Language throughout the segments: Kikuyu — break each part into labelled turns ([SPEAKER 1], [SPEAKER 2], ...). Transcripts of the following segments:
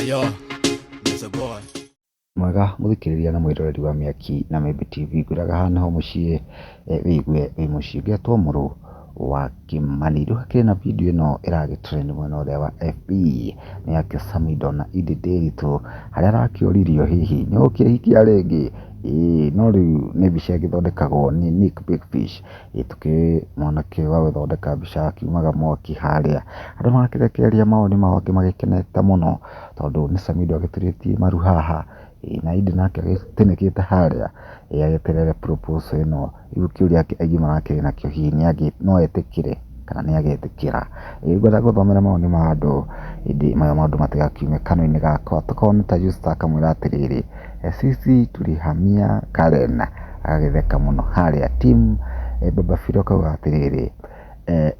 [SPEAKER 1] Yo, Mr. Boy.
[SPEAKER 2] Mwega mũthikĩrĩria na mwĩroreri wa Mĩaki na Mĩmbi TV, ngwĩraga haha nĩho mũciĩ wĩigue wĩ mũciĩ, ngetwo mũrũ wa Kĩmani. Rĩu hakĩrĩ na video ĩno ĩragĩ trend mwena ũrĩa wa FB, nĩ yake Samidoh na Edday Nderitu, harĩa arakĩũririo hihi nĩ ũgũkĩhikia rĩngĩ? Ĩĩ no rĩu nĩ mbica ĩgĩthondekagwo nĩ Nick Big Fish, tũkĩũĩ mwanake ũyũ wa gũthondeka mbica akiumaga mwaki harĩa. Andũ magakĩrekereria mawoni mao angĩ magĩkenete mũno, tondũ nĩ Samidoh agĩturĩtie maru haha, na Edday nake agĩtĩnĩkĩte harĩa, agĩeterere proposal ĩno. Rĩu kĩũria aingĩ marakĩrĩ nakĩo hihi no etĩkĩre kana nĩ agetĩkĩra? Ngwenda gũthomera mawoni ma andũ ĩndĩ maya maũndũ matigakiume kanua-inĩ gakwa. Tokorwo nĩ ta Justa akamwĩra atĩrĩrĩ, sisi tulihamia Karen, agagĩtheka mũno harĩa. Team Baba Philo akauga atĩrĩrĩ,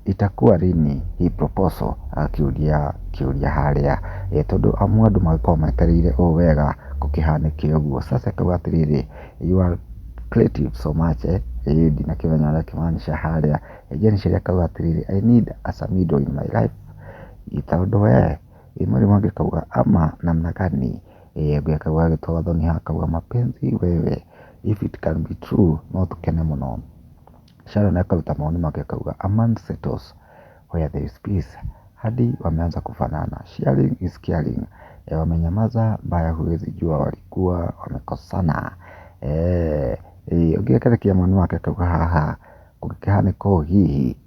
[SPEAKER 2] itakuwa lini hii proposal, agakĩũria kĩũria harĩa, tondũ amu andũ magĩkoragwo metereire ũũ wega gũkĩhanĩke ũguo. Sasa akauga atĩrĩrĩ, you are creative so much eh, ĩĩ ndinakĩmenya ũrĩa akĩmaanisha harĩa. Jane Sheria akauga atĩrĩrĩ, I need a Samidoh in my life, tondũ we, Mwalimu akauga ama namna gani? Ũngĩ akauga agĩtwo Gathoni akauga mapenzi wewe, if it can be true no tũkene mũno. Sharon akaruta maoni make akauga a man settles where there is peace. Hadi wameanza kufanana. Sharing is caring. Wamenyamaza mbaya huwezi jua walikuwa wamekosana. Ũngĩ akarekia mawoni make akauga haha kũngĩkĩhanĩka ũũ hihi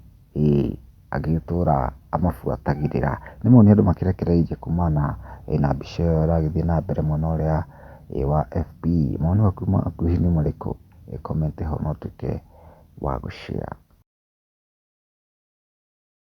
[SPEAKER 2] angĩgĩtũra amabuatagĩrĩra. Nĩ mawoni andũ makĩrekereirie kumana na mbica ĩyo ĩragĩthiĩ na mbere mwena ũrĩa wa FB. Mawoni maku hihi nĩ marĩkũ? Comment ho na ũtuĩke wa gũ share.